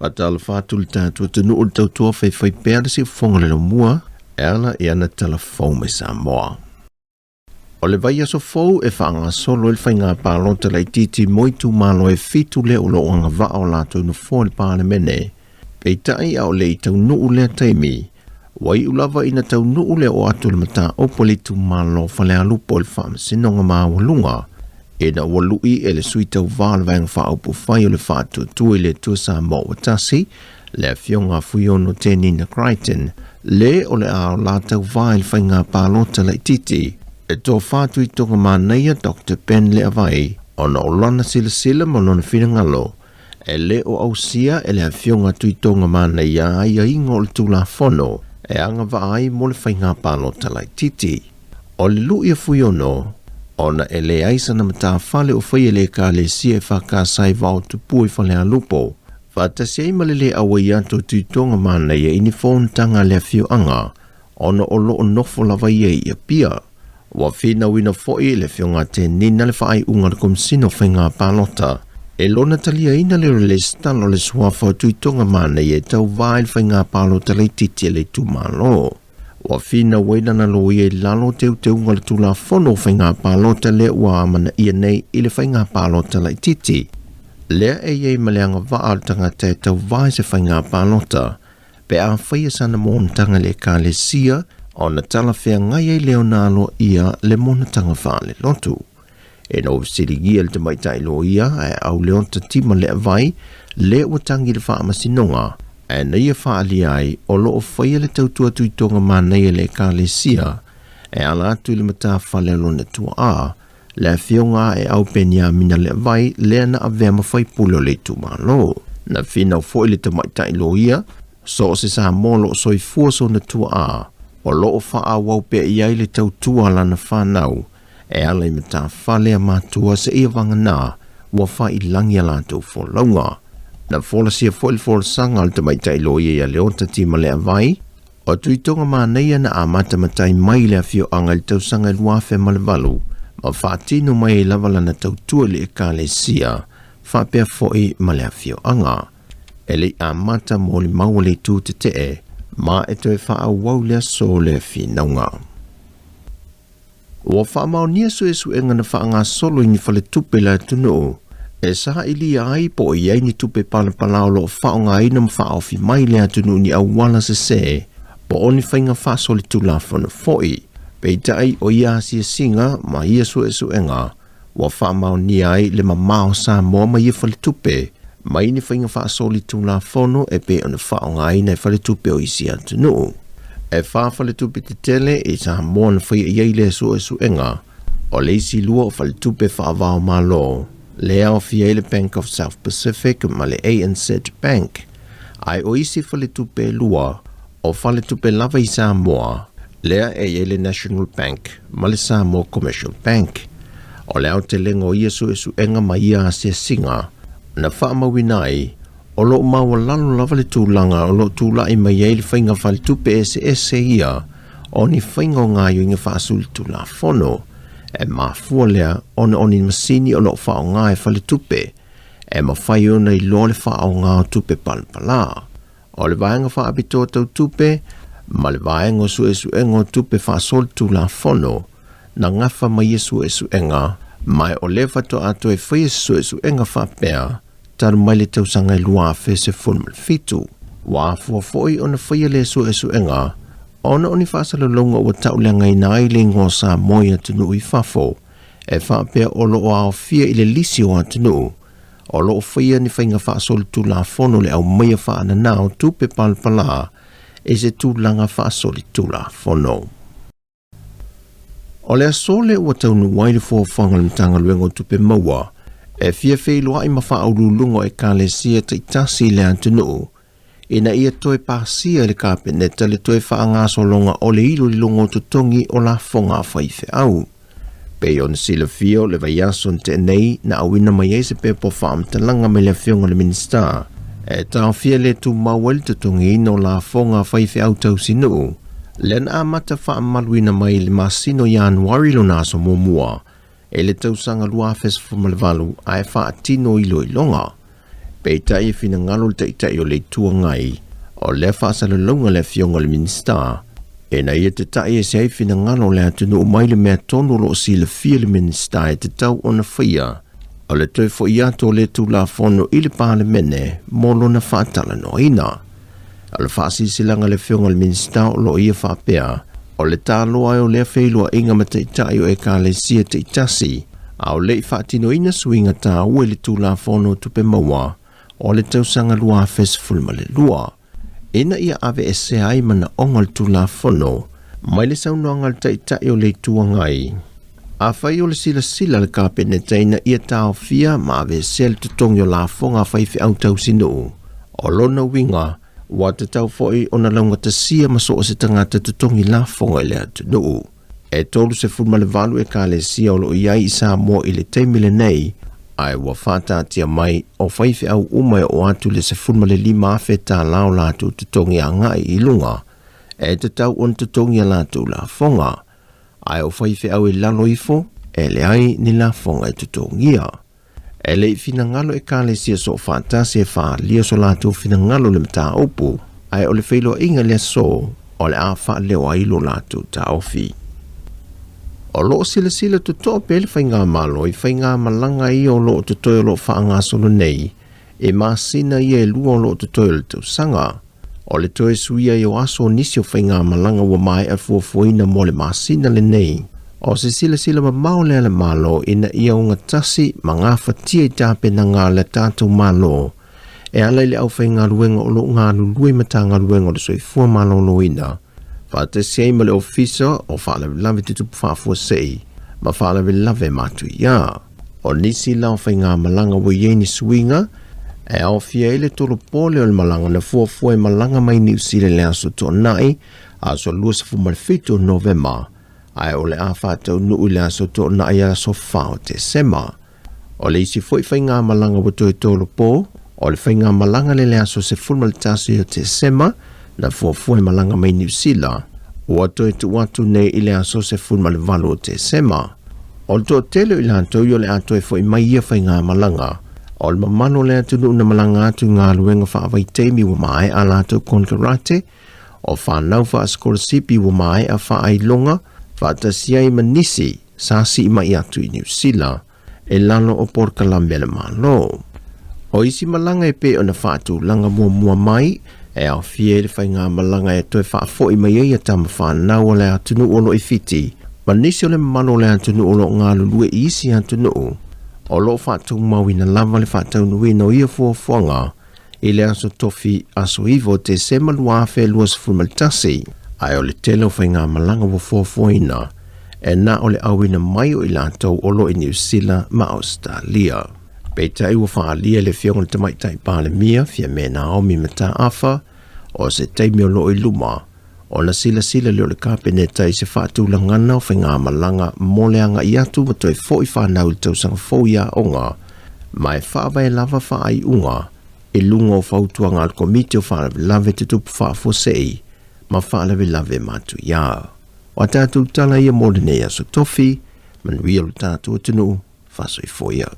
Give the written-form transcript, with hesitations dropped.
Faatalofa atu le tatou atunuu i le tautua faifaipea le siufofoga o le laumua e ala i ana tala fou mai Samoa. O le vaiaso fou e faagasolo ai le faiga palota laitiiti mo itumalo e fitu lea o lo o agavaa o latou nofoa i le Palemene. Peitai a o le i taunuu lea taimi, ua iu lava ina taunuu le oo atu o le mataupu a le itumalo o Falealupo i le Faamasinoga Maualuga, ina ua lui e le sui tauva o le Vaega Faaupufai o le Faatuatua i le Atua Samoa ua Tasi, le Afioga a Fuiono Tenina Crichton, le o le a o la tauva i le faiga palota laitiiti. E tofa Tuitoga Manaia Doctor Ben Leavai ona o lana silasila ma lona finagalo e le o ausia e le Afioga Tuitoga Manaia aiaiga o le Tulafono e agavaa ai mo le faiga palota laitiiti. O le lui a Fuiono, ona e leai sana matafale o faia e le Ekalesia e FKS i Vaotupua i Falealupo, faatasi ai ma le le auai atu o Tuitoga Manaia i ni fonotaga a le afioaga, ona o lo o nofo lava ia i Apia. Ua finauina foi e le Afioga a Tenina le faaiuga a le Komesina o Faiga Palota e lona taliaina le resitala o le suafa o Tuitoga Manaia e tauva ai le faiga palota laitiiti a le itumalo. Ua finau ai lana loia i lalo o teuteuga o le Tulafono o Faiga Palota lea ua amanaia nei i le faiga palota laitiiti. Lea e i ai ma le agavaa o le tagata e tauva i se faiga palota pe a faia sana monotaga i le Ekalesia ona talafeagai ai lea ona aloaia le monotaga faalelotu. Ina ua fesiligia le tamaitai loia ae Auleota Tima Leavai lea ua tagi i le faamasinoga, ae na ia faaalia ai o lo o faia le tautua tuitoga manaia i le Ekalesia e ala atu i le matafale a lona tuaa, le afioga a Eau Peniamina Leavai lea na avea ma faipule o le itumalo. Na finau foi le tamaitai loia, so o se Samoa o lo o soifua sona tuaa, o lo o faaauau pea i ai le tautua a lana fanau e ala i matafale a matua seia vagana ua faailagi a latou folauga. Na folasia foi le folasaga a le tamaitai loia ia Leota Tima Leavai, O Tuitoga Manaia na amata matai mai i le afioaga i le tausaga e 2008 ma faatino mai ai lava lana tautua i le Ekalesia faapea foi ma le afioaga. E le i amata molimau a le itu tetee ma e toe faaauau le aso o le finauga. Ua faamaonia suesuega na faagasolo i ni faletupe i le atunuu e sailia ai po o i ai ni tupe palapala o lo o faaaogaina ma faaofi mai i le atunuu i ni auala sese po o ni faiga faasolitulafono foi. Peitai, o ia asiasiga ma ia suesuega ua faamaonia ai le mamao o Samoa ma ia faletupe mai ni faiga faasolitulafono e pei ona faaaogaina e faletupe o isi atunuu. E fa faletupe tetele i Samoa na faia i ai lea suesuega, o le isi lua o faletupe faava-o-Malo, lea aofia ai le Bank of South Pacific ma le ANZ Bank, ae o isi faletupe e lua, o faletupe lava i Samoa, lea e i ai le National Bank ma le Samoa Commercial Bank. O le aotelega o ia suesuega ma ia asiasiga na faamauina ai, o lo o maualalo lava le tulaga o lo o tulai mai ai le faiga faletupe eseese ia o ni faiga o gaoioiga faasulitulafono, e mafua lea ona o ni masini o lo o faaaoga e faletupe e mafai ona iloa le faaaoga o tupe palapala. O le vaega faapitoa tau tupe ma le vaega o suesuega o tupe faasolitulafono na gafa mai ia suesuega, ma o lea faatoa toe faia se suesuega faapea talu mai le tausaga e 2017. Ua afua foi ona faia lea suesuega ona o ni faasalalauga ua tauleagaina ai le igoa o Samoa i atunuu i fafo e faapea o lo o aofia i le lisi o atunuu O lo o faia ni faiga faasolitulafono le aumaia faanana o tupe palapala i se tulaga faasolitulafono. O le aso lea ua taunuu ai le foafoaga a le Matagaluega o Tupe Maua e fia feiloai ma faauluuluga o Ekalesia taitasi i le atunuu ina ia toe pasia e le Kapeneta le toe faagasologa o le iloiloga o totogi o lafoga a faifeau. Pei ona silafia o le vaiaso na tea nei na auina mai ai se pepa o faamatalaga mai le Afioga i le Minisita e taofia le tumau ai le totogiina o lafoga a faifeau tausinuu, lea na amata faamamaluina mai i le masina o Ianuari lona aso muamua i le tausaga 2018 ae faatino iloiloga. Peitai e finagalo le Taitai o le Itu Agai, o lea faasalalauga a le Afioga i le Minisita, ina ia tata'i ese ai finagalo o le atunuu mai le mea tonu o lo o silafia le Minisita e tatau ona faia, o le toe fo'i atu o lea Tulafono i le Palemene mo lona faatalanoaina. O le faasilasilaga a le Afioga i le Minisita o lo o ia faapea, o le taloa ai o lea feiloaiga ma Taitai o Ekalesia taitasi, a o le i faatinoina suiga taua i le Tulafono o Tupe Maua o le tausaga 2012, ina ia aveesea ai manaoga o le Tulafono mai le saunoaga a le Taitai o le Itu Agai. Afai o le silasila a le Kapeneta ina ia taofia ma aveesea le totogi o lafoga a faifeau tausinuu, o lona uiga ua tatau foi ona laugatasia ma so o se tagata totogi lafoga i le atunuu. E 38 ekalesia o lo o i ai i Samoa i le taimi lenei, ae ua faataatia mai o faifeau uma e oo atu i le $15,000 o latou totogi agai i luga, e tatau ona totogi a latou lafoga. Ae o faifeau i lalo ifo, e leai ni lafoga e totogia. E le i finagalo Ekalesia Soofaatasi e faaalia so latou finagalo i le mataupu, ae o le feiloaiga i le aso o le a faaleo ai lo latou taofi. O lo o silasila totoa pea le Faigamalo i faigamalaga ia o lo o totoe o lo o faagasolo nei i masina ia e lua o lo o totoe o le tausaga. O le toe suia ai o aso o nisi o faigamalaga ua maea fuafuaina mo le masina lenei. O se silasila mamao lea a le Malo ina ia ogatasi ma gafatia i tapenaga a le tatou Malo e ala i le aufaigaluega o lo o galulue i Matagaluega o le Soifua Maloloina faatasi ai ma le Ofisa o Faalavelave Tutupu Faafuasei ma Faalavelave Matuia. O nisi la o faigamalaga ua i ai ni suiga, e aofia ai le tolopole o le malaga na fuafua e malaga mai Niu Sila i le aso Toonai, aso 27 o Novema, ae o le a faataunuu i le aso Toonai aso 4 o Tesema. O le isi foi faigamalaga ua toe tolopo, o le faigamalaga lea i le aso 11 o Tesema, na fuafua e malaga mai Niu Sila, ua toe tuu atu nei i le aso 18 o Tesema. O le toatele o i latou o le a toe foi mai ia faigamalaga, o le mamalu o le atunuu na malaga atu i galuega faavaitaimi ua maea a latou konekarate, o fanau faasikolasipi ua maea faailoga, faatasi ai ma nisi sa sii mai atu i Niu Sila i lalo o polokalame a le Malo. O isi malaga e pei ona faatulaga muamua mai, e aofia ai le faigamalaga e toe faafoi mai ai a tama fanau a le atunuu o lo o i Fiti, ma nisi o le mamalu o le atunuu o lo o galulue i isi atunuu, o lo o faatumauina lava le faataunuuina o ia fuafuaga i le aso tofi aso 9 o Tesema 2021, ae o le tele o faigamalaga ua fuafuaina e na o le auina mai o i latou o lo o i Niu Sila ma Ausetalia. Peitai ua faaalia e le Afioga i le Tamaitai Palemia, Fiame Naomi Mataafa, o se taimi o lo o i luma, ona silasila lea o le Kapeneta i se faatulagana o faigamalaga mo le agai atu ma toe foi fanau i le tausaga fou i aoga, ma e faavae lava faaiuga i luga o fautuaga a le Komiti o Faalavelave Tutupu Faafuasei ma Faalavelave Matuia. O a tatou tala ia mo lenei aso tofi, manuia lo tatou atunuu, faasoifua ia.